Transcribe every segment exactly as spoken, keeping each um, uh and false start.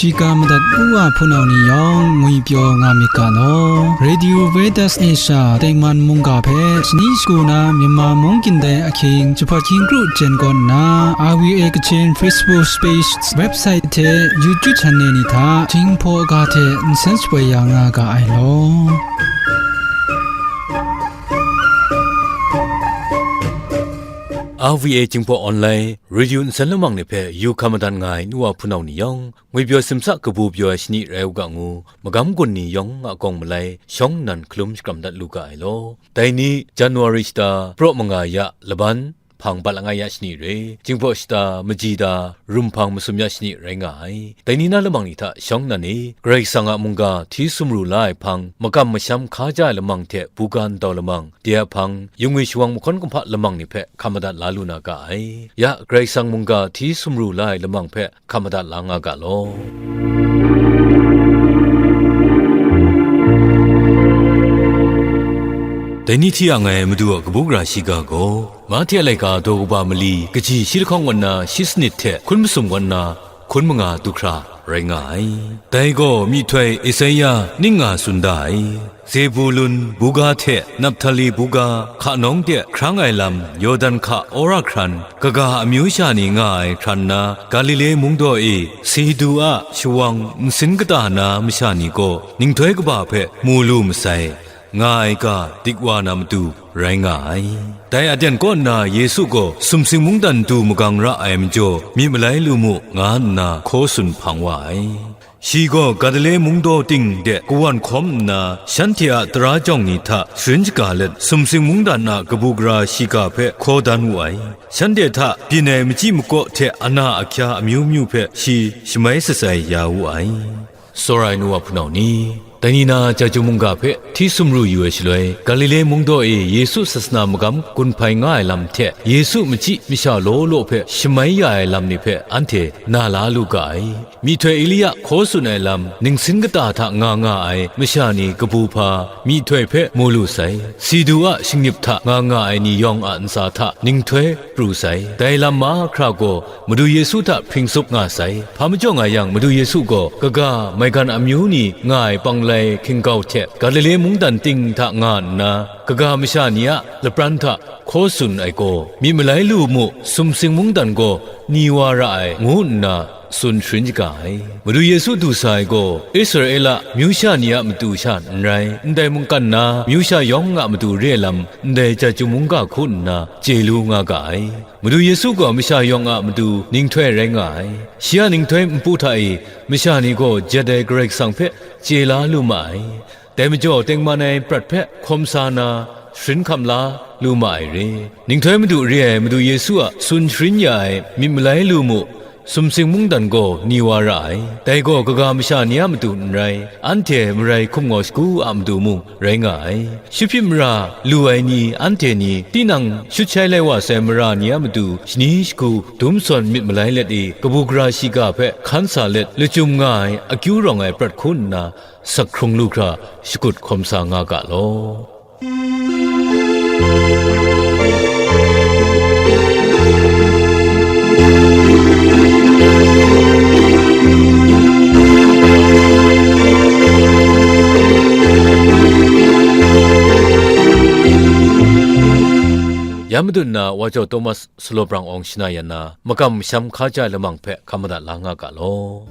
Shiga madat u wa hpunau ni yawng ngwipyaw nga myit ga law. Radio Veritas Asia tengman mungga hpe shani shagu na Myanmar mung gindai ahkying jahpat hkying kru jen kaw nna, R V A Kachin Facebook page, website hte YouTube channel ni hta Jinghpaw ga hte nsen shapoi ya nga ga ai law. R V A Jinghpaw Online Radio nsen lamang ni hpe yu hkam madan nga ai nu wa hpunau ni yawng, ngwipyaw simsa kabu pyaw ai shani rai u ga ngu, magam gun ni yawng a gawng malai shawng nnan hkalum shakram dat lu ga ai law. Dai ni, January shata praw manga ya laban, hpang bat langai ya shani re, Jinghpaw shata maji da, rum hpang masum ya shani rai nga ai. Dai ni na lamang ni hta shawng nnan e, Karai Kasang a mungga hti sumru la ai hpang, makam masham hka ja ai lamang hte buga ndau lamang, de a hpang, yungwi shawang mahkawn kumhpa lamang ni hpe hkam madat la lu na ga ai. Ya, Karai Kasang mungga hti sumru la ai lamang hpe hkam madat la nga ga law. Dai ni hti ang ai Madu a kabu gara shiga gaw, Mahte a laika daw kaba mali, kaji shi lahkawng kaw nna shi sanit hte hkun masum kaw nna hkun manga du hkra rai nga ai. Dai gaw myihtoi Esaia ning nga tsun da ai. Zebulun buga hte Naphtali buga hka nawng de hkrang ai lam, Yawdan hka wora hkran, kaga amyu sha ni nga ai hkran na, Galile mungdaw e Sidu a shawang nsin kata na masha ni gaw ninghtoi kaba hpe mu lu masai, nga ai ga dik wa na matu rai nga ai. Dai aten kaw nna Yesu gaw sumsing mungdan du magang ra ai majaw, myit malai lu mu, nga nna hkaw tsun hpang wa ai. Shi gaw Galile mungdaw ting de kawan hkawm nna, shanhte a tara jawng ni hta sharin shaga let, sumsing mungdan a kabu gara shiga hpe hkaw dan wu ai. Shanhte hta byin ai machyi makaw hte ana ahkya amyu myu hpe shi shamai satsai ya wu ai. Tsawra ai nu wa hpunau ni, dai ni na Chyeju mungga hpe hti sumru yu ai shaloi, Galile mungdaw e Yesu sasana magam gun hpai nga ai lam hte, Yesu machyi masha law law hpe shamai ya ai lam ni hpe anhte na la lu ga ai. Myihtoi Elia hkaw tsun ai lam, ningsin kata hta nga nga ai masha ni kabu hpa, myihtoi hpe mu lu sai. Sidu a shingnip hta nga nga ai ni yawng a ntsa hta ninghtoi pru sai. Dai lam mahkra gaw Madu Yesu hta hpring tsup nga sai. Hpa majaw nga yang, Madu Yesu gaw kaga maigan amyu ni nga ai panglai hkinggau hte Galile mungdan ting hta nga nna, kaga masha ni a lapran hta hkaw tsun ai gaw, myit malai lu mu, sumsing mungdan gaw ni wa ra ai, ngu nna tsun sharin shaga ai. Madu Yesu du sa ai gaw, Israela myu sha ni a matu sha n rai, ndai mungkan na myu sha yawng a matu re ai lam, ndai Chyeju mungga hku nna chye lu nga ga ai. Madu Yesu gaw masha yawng a matu ninghtoi rai nga ai. Shi a ninghtoi npu hta e masha ni gaw jet ai Karai Kasang hpe chye la lu ma ai. Dai majaw, tengman ai prat hpe hkawm sa na, sharin hkam la lu ma ai re. Ninghtoi Madu re ai Madu Yesu a tsun sharin ya ai myit malai lu mu, sumsing mungdan gaw ni wa ra ai. Dai gaw kaga masha ni a matu n rai, anhte marai hkum ngau shagu a matu mung rai nga ai. Shipyip mara lu ai ni, anhte ni, tinang shut shai lai wa sai mara ni a matu shani shagu dum sawn myit malai let e, kabu gara shiga hpe hkan sa let lachyum nga ai akyu rawng ai prat hku nna, sak hkrung lu hkra shakut hkawm sa nga ga law. Ya madun na Wa Jau Thomas Sulaw Brang Awng shana yan na, makam masham hkaja ai lamang hpe hkam madat la nga ga law.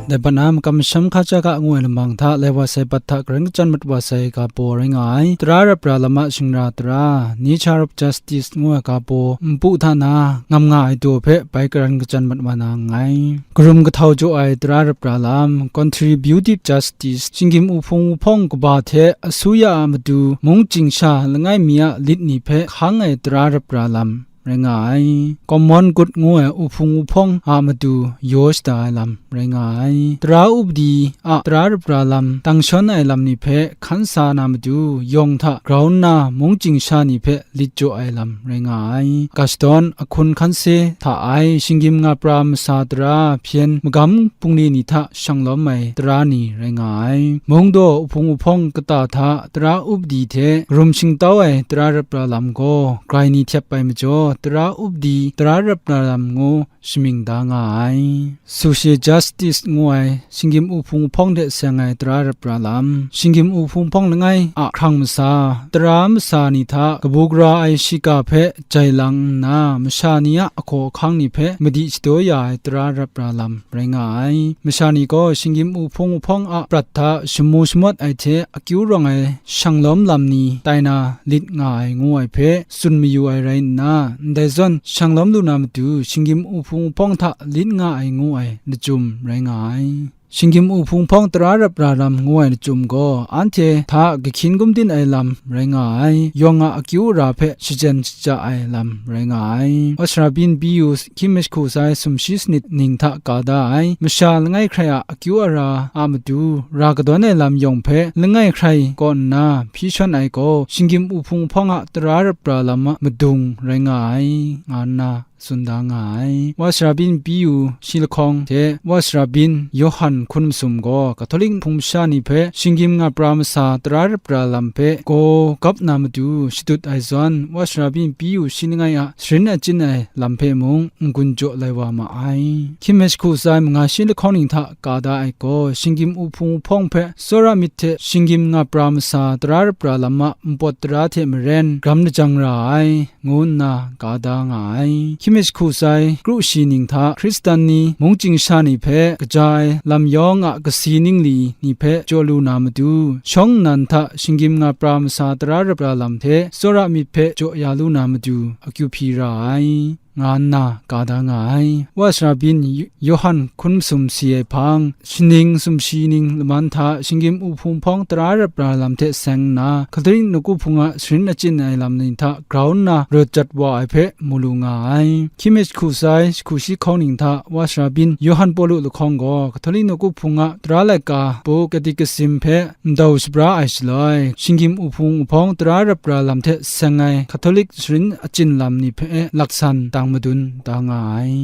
Dai hpang na makam masham hkaja ga ngu ai lamang hta, lai wa sai pat hta karan kachyan mat wa sai ga baw rai nga ai, tara rap ra lam a shingra tara, Nature of Justice ngu ai ga baw, npu hta na ngam nga ai daw hpe bai karan kachyan mat wa na nngai. Karum kahtau jaw ai tara rap ra lam, Contributive Justice, shinggyim uhpung uhpawng kaba hte asuya a matu mungchying sha langai mi a lit ni hpe hkang ai tara rap ra lam, rai nga ai. Common Good ngu ai uhpung uhpawng a matu yaw shada ai lam rai nga ai. Tara upadi a tara rap ra lam tang shawn ai lam ni hpe hkan sa na matu, yawng hta grau nna mungchying sha ni hpe lit jaw ai lam rai nga ai. Ga shadawn ahkun hkan se hta ai shinggyim nga pra masa tara hpyen magam bungli ni hta shang lawm ai tara ni rai nga ai. Mungdaw uhpung uhpawng kata hta tara upadi hte karum shingtau ai tara rap ra lam gaw grai ni htep ai majaw, tara upadi tara rap ra lam ngu shamying da nga ai. Social justice ngu ai shinggyim uhpung uhpawng hte seng ai tara rap ra lam. Shinggyim uhpung uhpawng langai a hkrang masa, tara masa ni hta kabu gara ai shiga hpe jai lang nna, masha ni a ahkaw ahkang ni hpe madi shadaw ya ai tara rap ra lam rai nga ai. Masha ni gaw shinggyim uhpung uhpawng a prat hta shamu shamawt ai hte akyu rawng ai shang lawm lam ni tai na lit nga ai ngu ai hpe tsun mayu ai rai nna, ndai zawn shang lawm lu na matu shinggyim uhpung uhpawng hta lit nga ai ngu ai lachyum rai nga ai. Shinggyim uhpung hpawng tara rap ra lam ngu ai lachyum gaw, anhte hta kahkyin gumdin ai lam rai nga ai, yawng a akyu ara hpe shachyen shaja ai lam rai nga ai. Wasra byin Biyu hkying mi jahku sai sumshi sanit ning hta ka da ai, masha langai hkrai a akyu ara a matu ra kadawn ai lam yawng hpe langai hkrai kaw nna hpyi shawn ai gaw, shinggyim uhpung hpawng a tara rap ra lam a madung rai nga ai, nga nna tsun da nga ai. Wasra byin Biyu shi lahkawng hte Wasra byin Yawhan hkun masum gaw Katolik hpung masha ni hpe shinggyim nga pra masa tara rap ra lam hpe gaw gap na matu shadut ai zawn, Wasra byin Biyu shi langai a sharin achyin ai lam hpe mung n-gun jaw lai wa ma ai. Hkying mi jahku sai manga shi lahkawng ning hta ka da ai gaw, shinggyim uhpung uhpawng hpe tsawra myit hte shinggyim nga pra masa tara rap ra lam a npawt tara hte maren gram lajang ra ai, ngu nna ka da nga ai. Hkying mi jahku sai kru shi ning hta Hkristan ni mungchying sha ni hpe kaja ai lam yawng a kasi ningli ni hpe jaw lu na matu, shawng nnan hta shinggyim nga pra masa tara rap ra lam hte tsawra myit hpe jaw ya lu na matu akyu hpyi ra ai, nga nna ka da nga ai. Wasra byin Yu-, Yawhan hkun masum si ai hpang, shaning sumshi ning laman hta shinggyim uhpung hpawng tara rap ra lam hte seng nna, Katolik nawku hpung a sharin achyin ai lam ni hta grau nna rawt jat wa ai hpe mu lu nga ai. Hkying mi jahku sai jahku shi hkawng ning hta Wasra byin Yawhan Pawlu lahkawng gaw Katolik nawku hpung a tara laika pu Catechism hpe ndau shabra ai shaloi, shinggyim uhpung uhpawng tara rap ra lam hte seng ai Katolik sharin achyin lam ni hpe laksan tang madun da nga ai.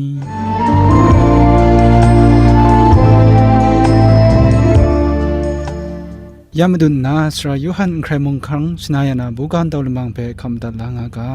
Ya madun nna, Sara Yawhan n hkrai mung hkang shana ya na buga ntau lamang hpe hkam dat la nga ga.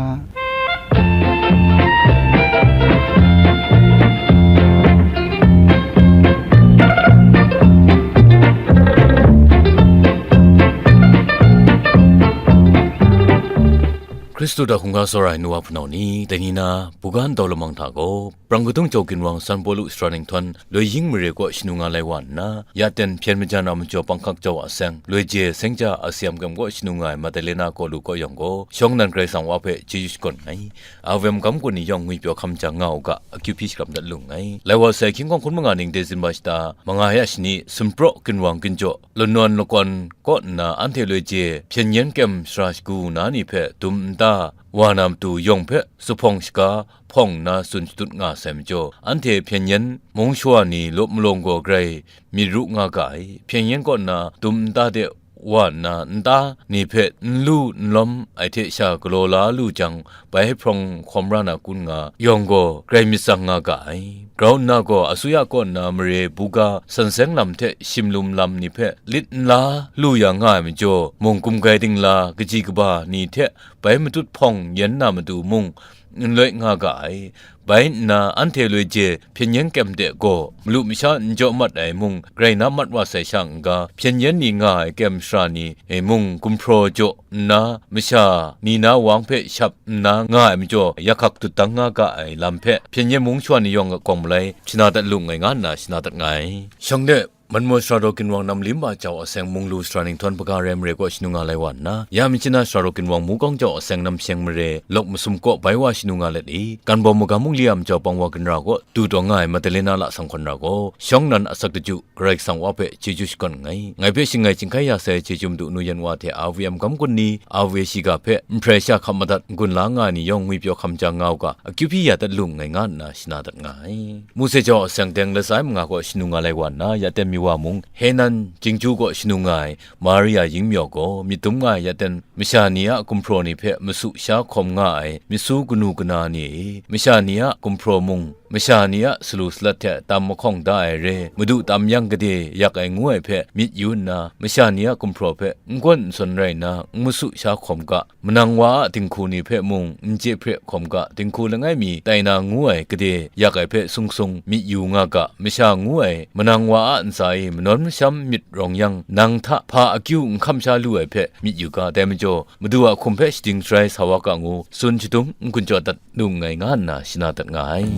Hkristu hta hkungga tsawra ai nu wa hpunau ni, dai ni na, buga ntau lamang hta gaw, Prang kadung jau ginwang San Pawlu shara ninghtawn, loi ying mare kaw shanu nga lai wa nna, ya ten hpyen majan a majaw panghkak jau a seng, loi je seng ja a sayam kyam kaw shanu nga ai Madalena kaw lu kaw yawng gaw, shawng nnan Karai Kasang wa hpe chyeju shakawn nngai. A wem gam kun ni yawng ngwipyaw hkam jang nga u ga, akyu hpyi shakram dat lu nngai. Lai wa sai hkying hkawng hkun manga ning de zin ba shata, manga ya shani, sumpraw ginwang ginjaw, lanawn lakawn kaw nna anhte loi je hpyen yen kyem sara shagu na ni hpe dum nta wa na matu yawng hpe zuphpawng shaga hpawng nna tsun shadut nga sai majaw, anhte hpyen yen mung shawa ni lawp malawng gaw grai myit ru nga ga ai. Hpyen yen kaw nna dum nta de wa nna nta ni hpe n lu n lawm ai hte sha galaw la lu jang, bai hprawng hkawm ra na kun nga yawng gaw grai myit tsang nga ga ai. Grau nna gaw, asuya kaw nna mare buga san seng lam hte shimlum lam ni hpe lit n la lu ya nga ai majaw, mung gumgai dingla kaji kaba ni hte bai matut hpawng yen na matu mung n loi nga ga ai. Bai nna, anhte loi je hpyen yen kyem de gaw, malu masha n jaw mat ai mung, grai na mat wa sai sha n ga, hpyen yen ni nga ai kyem sara ni e mung gumhpraw jaw nna, masha ni na wang hpe shap nna nga ai majaw, yakhak dut dang nga ga ai lam hpe, hpyen yen mung shawa ni yawng a kawng malai shana dat lu nngai nga nna shana dat nga ai. Shawng de, Manmawt sara daw ginwang Namlim ba jau aseng Munglu sara ninghtawng Baga Rai mare kaw shanu nga lai wa nna, ya Myitkyina sara daw ginwang Mukawng jau aseng Namsheng mare Lawk Masum kaw bai wa shanu nga let i, Kanbawm magam mungli a majau pang wa ginra kaw du taw nga ai Madalena lasang hkawn ra gaw, shawng nnan asak daju Karai Kasang Wa hpe chyeju shakawn nngai. Ngai hpe shangai chyinghkai ya sai chyeju Madu nu yan wa hte A V M gam kun ni, A V A shiga hpe nhprai sha hkap madat n-gun la nga ai ni yawng ngwipyaw hkam ja nga u ga, akyu hpyi ya dat lu nngai nga nna shana dat nga ai. Mose jau aseng teng latsa ai manga kaw shanu nga lai wa nna, ya ten mi wa mung, Henan Jingju kaw shanu nga ai Maria Yingmyaw gaw myit dum nga ai, ya ten masha ni a gumhpraw ni hpe masu sha hkawm nga ai myit su kanu kana ni e, masha ni a gumhpraw mung, masha ni a salu salat hte tam mahkawng da ai re, Madu tam yang gade yak ai ngu ai hpe myit yu nna, masha ni a gumhpraw hpe n gawn n sawn rai nna, n masu sha hkawm ga, manang wa a dinghku ni hpe mung n chye hpre hkawm ga, dinghku langai mi tai na ngu ai gade yak ai hpe sung sung myit yu nga ga, masha ngu ai manang wa a ntsa e manawn masham myit rawng yang, nang hta hpa akyu n hkam sha lu ai hpe myit yu ga, dai majaw, Madu a hkum hpe shading sharai sa wa ga ngu, tsun shadum n-gun jaw dat lu nngai nga nna shana dat nga ai.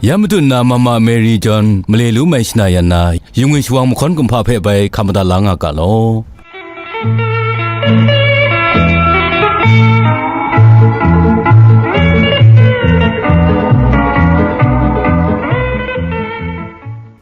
Ya Madu nna Mama Mary John male lu mai shana yan na, yung e shawang mahkawn kumhpa hpe bai hkam madat la nga ga law.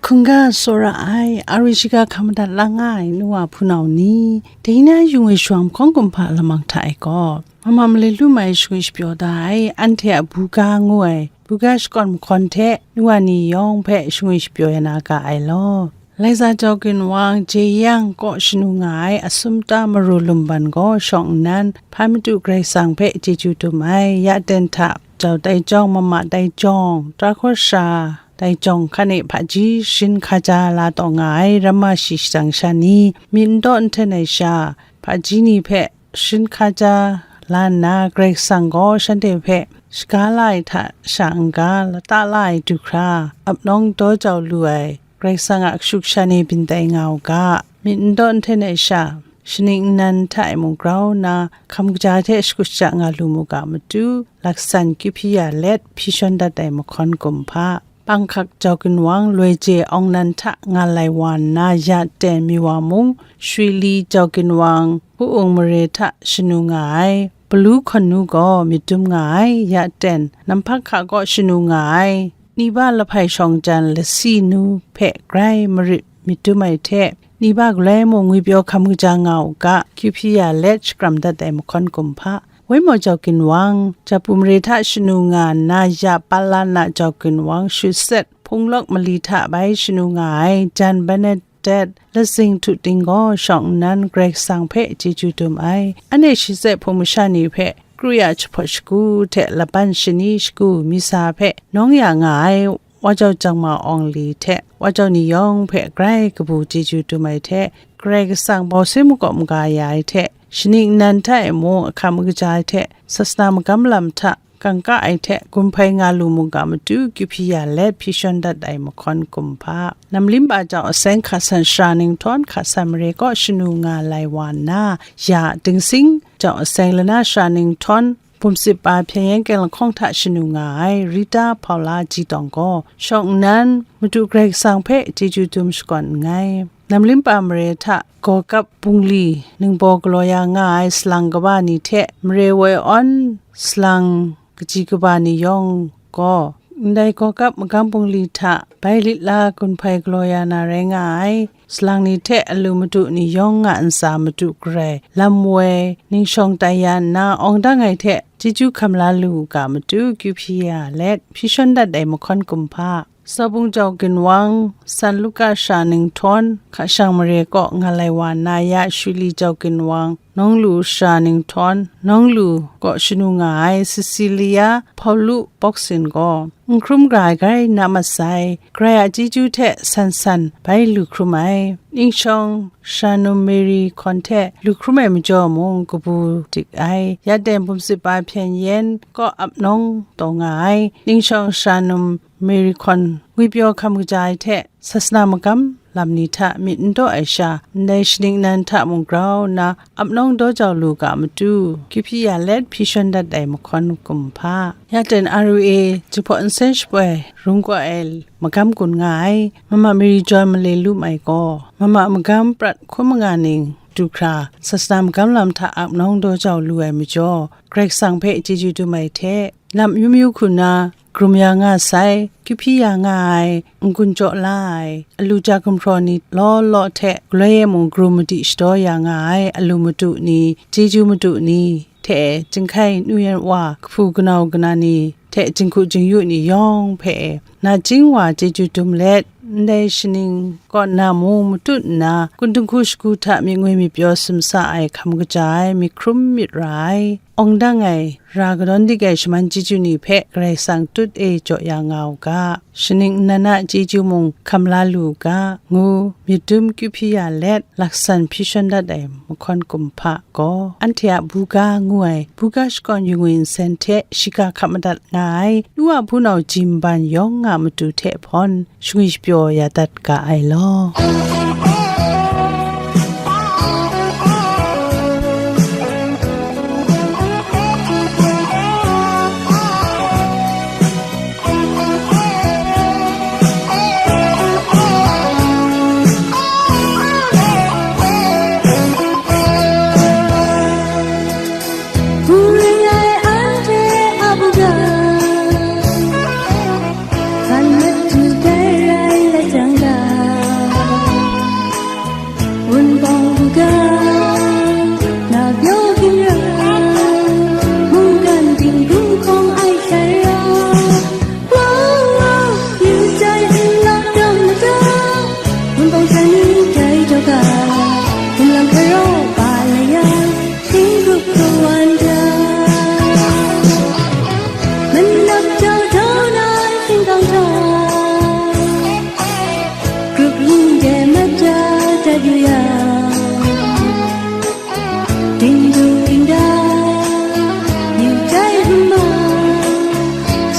Hkungga tsawra ai, a ri shiga hkam madat la nga ai nu wa hpunau ni, dai na yung e shawang mahkawn kumhpa lamang hta e gaw, mama male lu mai shangwi shapyaw da ai, anhte a buga ngu ai, buga shakawn mahkawn hte nu wa ni yawng hpe shangwi shapyaw ya na ga ai law. Laiza jau ginwang Jeyang kaw shanu nga ai Asumta Maru Lumban gaw shawng nnan, hpa matu Karai Kasang hpe chyeju dum ai, ya ten hta jau tai jawng, mama tai jawng, tara hkawsha tai jawng hkan e hpaji shin hkaja la taw nga ai ramma shi shadang sha ni, myit n daw n hten ai sha, hpaji ni hpe shin hkaja la nna, Karai Kasang gaw shanhte hpe shaga la ai hta sha n-ga, lata la ai du hkra, ap nawng daw jau lu ai, Karai Kasang a kashu kasha ni byin tai nga u ga, myit n daw n hten ai sha, shaning nnan hta e mung grau nna, hkam kaja hte shakut shaja nga lu mu ga matu, laksan kyu hpyi ya let, hpyi shawn dat ai mahkawn kumhpa, Panghkak jau ginwang Loi Je Awng Nan hta nga lai wa nna, ya ten mi wa mung, Shwili jau ginwang Pu Ung mare hta shanu nga ai, Palu hkawn nu gaw myit dum nga ai, ya ten Namhpak hka kaw shanu nga ai, Niba lahpai shawng jan lasi nu hpe grai marit myit dum ai hte, Niba galoi mung ngwipyaw hkam kaja nga u ga, kyu hpyi ya let shakram dat ai mahkawn kumhpa, Waimaw jau ginwang, Japu mare hta shanu nga nna, ya Palana jau ginwang Shutset, Hpunglawk mali hta bai shanu nga ai, jan Benedet, Lazing Htu Ting gaw shawng nnan Karai Kasang hpe chyeju dum ai. Anhte shi tsai hpung masha ni hpe kru ya jahpawt shagu hte laban shani shagu misa hpe nawng ya nga ai, Wa jau Jangma Awng Li hte Wa jau ni yawng hpe grai kabu chyeju dum ai hte, Karai Kasang bawse makawp maga ya ai hte, shaning nnan hta e mung ahkam kaja ai hte, sasana magam lam hta kangka ai hte, gun hpai nga lu mu ga matu, kyu hpyi ya let hpyi shawn dat ai mahkawn kumhpa. Namlimba jau aseng hka san shara ninghtawng hka san mare kaw shanu nga lai wa nna, ya Dingsing jau aseng lana shara ninghtawng, Bumsip pa hpyen yen keng lahkawng hta shanu nga ai Rita Paula Ji Tawng gaw, shawng nnan Madu Karai Kasang hpe chyeju dum shakawn nngai. Namlimpa mare hta Gawkap Bungli ningbaw galaw ya nga ai salang kaba ni hte mare woi awn salang kaji kaba ni yawng gaw, ndai Gawkap magam bungli hta bai lit la gun hpai galaw ya na rai nga ai, salang ni hte alu madu ni yawng a ntsa madu garai, lam woi, ningshawng tai ya nna, awng dang ai hte, chyeju hkam la lu u ga matu, kyu hpyi ya let, hpyi shawn dat ai mahkawn kumhpa. Sabung jau ginwang, San Luka shara ninghtawng, hka shang mare kaw nga lai wa nna ya, Shwili jau ginwang, Nawnglu shara ninghtawng, Nawnglu kaw shanu nga ai Cecilia Hpaulu Bawksin gaw, n hkrum gara ai grai na mat sai, Karai a chyeju hte san san bai lu hkrum ai. Ningshawng shara num Mary hkawn hte lu hkrum ai majaw mung kabu dik ai. Ya ten Bumsip pa hpyen yen kaw ap nawng taw nga ai. Ningshawng shara num Mary hkawn ngwipyaw hkam kaja ai hte, sasana magam lam ni hta myit n daw ai sha, ndai shaning nan hta mung grau nna ap nawng daw jau lu ga matu, kyu hpyi ya let hpyi shawn dat ai mahkawn kumhpa, ya ten R U A, Jinghpaw Nsen Shapoi, rung kau ai magam gun nga ai, Mama Mary John Malay Lum Ai gaw, Mama magam prat hkun manga ning du hkra, sasana magam lam hta ap nawng daw jau lu ai majaw, Karai Kasang hpe chyeju dum ai hte, lam myu myu hku nna, grum ya nga sai, kyu hpyi ya nga ai, n-gun jaw la ai, alu ja gumhpraw ni law law hte, galoi e mung grum madi shadaw ya nga ai, alu madu ni, chyeju madu ni, hte, jinghkai nu yan wa, kahpu kanau kana ni, hte, jinghku jingyu ni yawng hpe, nachying wa chyeju dum let, ndai shaning kaw nna mung matut nna, kun dinghku shagu hta myit ngwi myit pyaw sumsa ai hkam kaja ai, myit hkrum myit ra ai, awng dang ai, ra kadawn dik ai shaman chyeju ni hpe Karai Kasang tut e jaw ya nga u ga, shaning nnan a chyeju mung hkam la lu u ga, ngu myit dum kyu hpyi ya let, laksan hpyi shawn dat ai mahkawn kumhpa gaw, anhte a buga ngu ai, buga shakawn yu ngwi nsen hte shiga hkap madat nga ai, nu a hpunau ji nban yawng nga matu hte hpawn, shangwi shapyaw ya dat ga ai law. Hpu ring ai anhte a buga, hkan madu gai rai la jang ga, wunpawng buga, na pyaw ginra, mungkan dinghku hkawng ai shara, wow, wow, yu jai zin lawt dawng mada, wunpawng sha ni dai jaw ga, gumlang hkaraw pa la ya, shing grup kawan da, manlap jau jau na shingkang hta, grup yin de mada dat yu yang, ding dung ding da, yu jai hma,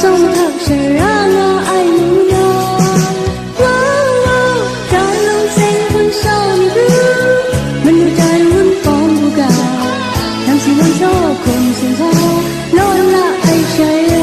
sawng htak shara nga ai mung na, wow, wow, dan lung seng hpun shau ni ru, manu dan wunpawng buga, nam si lam shaw hkum sumhpa, law la ai shara.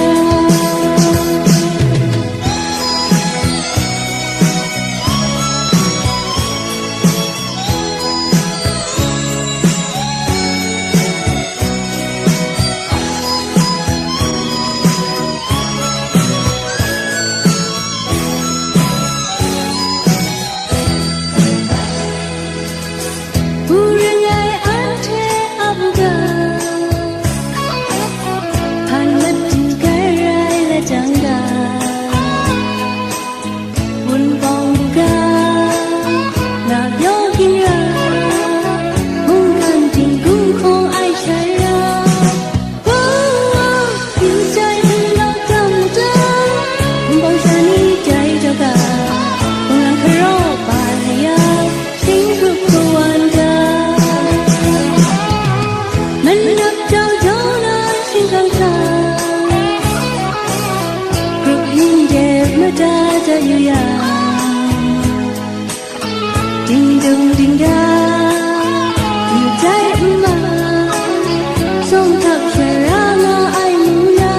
Hpu ring ai anhte a buga, hpan madu gai rai la jang ga, wunpawng buga, na pyaw ginra, mungkan dinghku hkawng ai shara, wow, wow, yu jai hpun lawt dawng mada, wunpawng sha ni dai jaw ga, hkunglang hkaraw pa la ya, shing grup kawan da, manlap jau jau na shingkang hta, grup yin de mada dat yu yang, ding dung ding da, yu jai hma, sawng htak shara nga ai mung na,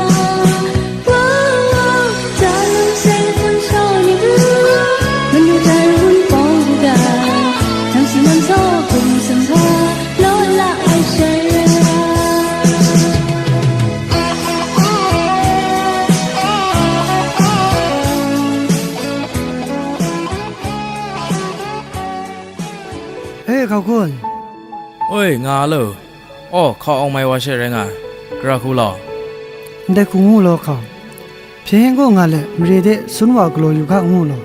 wow, wow, dan lung seng hpun shau ni ru, manu dan wunpawng buga, nam si nam shaw hkum sumhpa, law la ai shara. E, hkau kun. Oi, nga lo. Aw, hkau awng mai wa she rai nga ai. Gara hku law. Ndai hku ngu law hkau. Hpyen gaw nga let, mare de sun wa galaw yu ga ngu law.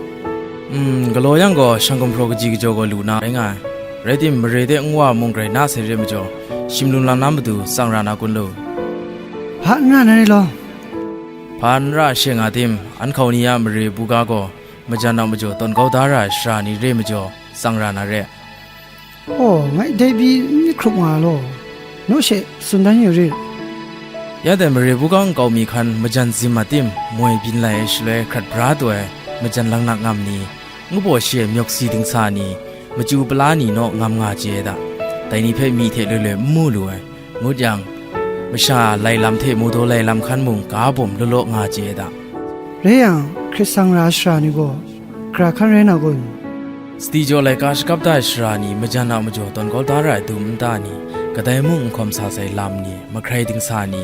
Mm, galaw yang gaw, shang gumhpraw kaji kajaw gaw lu na rai nga ai. Rai tim, mare de nwa mung grai na sai re majaw, shim lung lang na matu tsang ra na kun lu. Hpa n ra na rai law. Hpa n ra she nga tim, an hkau ni a mare buga gaw, majan a majaw tawn kau da ra ai sara ni re majaw, tsang ra na re. Aw, ngai dai pyi n myit hkrup nga law, naw she tsun dan yu rit. Ya dai mare buga nkau mi hkan majan zim a tim, moi byin lai ai shaloi hkrat bra taw ai majan laknak ngam ni, Ngu baw shi ai myawk si dingsa ni, machyu pala ni naw ngam nga chye ai da, dai ni hpe myi hte loi loi n mu lu ai, ngut yang, masha lai lam hte mawdaw lai lam hkan mung ga bawm law law nga chye ai da. Rai yang, hkrit sang ra ai sara ni gaw, gara hkan rai na kun? Sadi jaw laika shakap da ai sara ni majan a majaw tawn kau da ra ai dum nta ni, kadai mung n hkawm sa sai lam ni, mahkrai dingsa ni,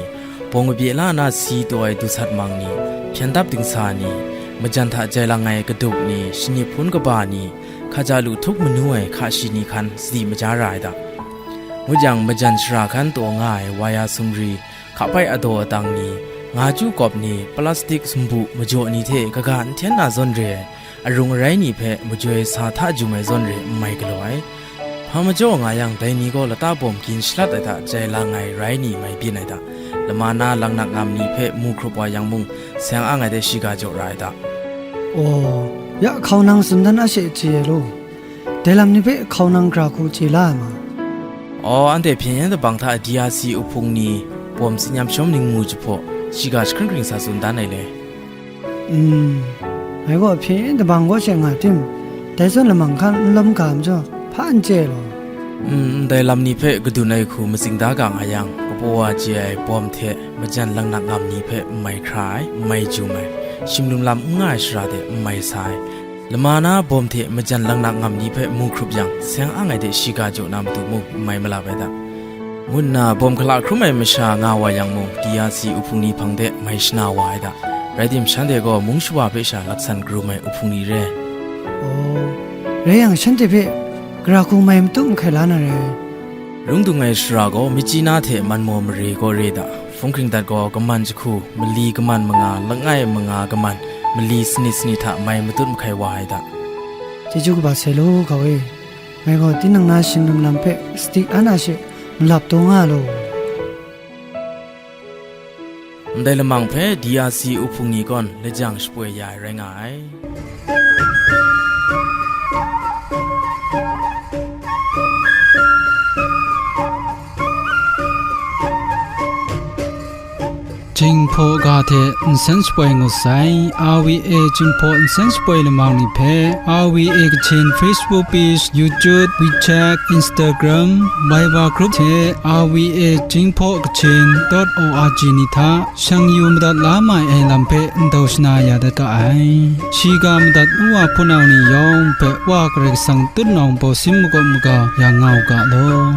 bawng kabye la na si taw ai dusat mang ni, hpyen dap dingsa ni, majan hta jai lang ai kadup ni, shanip hpun kaba ni, hkaja lu htup manu ai hka shi ni hkan sadi maja ra ai da. Ngut yang, majan shara hkan taw nga ai waya sumri, hkapai adaw atang ni, nga chyu kawp ni, plastik sumbu majaw ni hte kaga n hten na zawn re ai, arung arai ni hpe majoi sa hta jum ai zawn re n mai galaw ai. Hpa majaw nga yang, dai ni gaw lata bawm gin shalat ai hta jai lang ai rai ni mai byin ai da. Lama na langnak ngam ni hpe mu hkrup wa yang mung, seng ang ai de shiga jaw ra ai da. Aw, ya hkaunang tsun dan a she chye ai law. Dai lam ni hpe hkaunang gara hku chye la ai ma? Aw, anhte hpyen yen dabang hta D R C uhpung ni bawm tsin yam shawm ning mu jahpaw, shiga jahkring kring sa tsun dan ai le. Mm, ngai gaw hpyen yen dabang kaw she nga tim, dai zawn lamang hkan n lawm ga majaw, hpa n chye ai law. Mm, ndai lam ni hpe kadun ai hku matsing da ga nga yang, kapaw wa chye ai bawm hte majan langnak ngam ni hpe n mai hkra ai, n mai jum ai, shimlum lam n nga ai shara de n mai sa ai, lama na bawm hte majan langnak ngam ni hpe mu hkrup yang, seng ang ai de shiga jaw na matu mung n mai malap ai da, ngu nna bawm hkala hkrum ai masha nga wa yang mung, D R C uhpung ni hpang de mai shana wa ai da. Rai tim, shanhte gaw mung shawa hpe sha laksan karum ai uhpung ni re. Aw, rai yang, shanhte hpe gara hku mai matu mahkai la na re. Lung dung ai shara gaw, Myitkyina hte Manmaw mare kaw re da, hpung hkring dat gaw, kaman jahku, mali kaman manga, langai manga kaman, mali sanit sanit hta mai matut mahkai wa ai da. Chyeju kaba sai law, gau e. Ngai gaw tinang na shingnim lam hpe sadi an a she malap taw nga law. Ndai lamang hpe D R C uhpung ni gawn lajang shapoi ya ai rai nga ai. Jinghpaw ga hte nsen shapoi ngut sai, R V A Jinghpaw nsen shapoi lamang ni hpe, R V A Kachin Facebook page, YouTube, WeChat, Instagram, Viber group hte R V A Jinghpaw Kachin dot O R G ni hta shang yu madat la mai ai lam hpe ndau shana ya dat ga ai. Shiga madat ngu wa hpunau ni yawng hpe Wa Karai Kasang tutnawng baw sin makawp maga ya nga u ga law.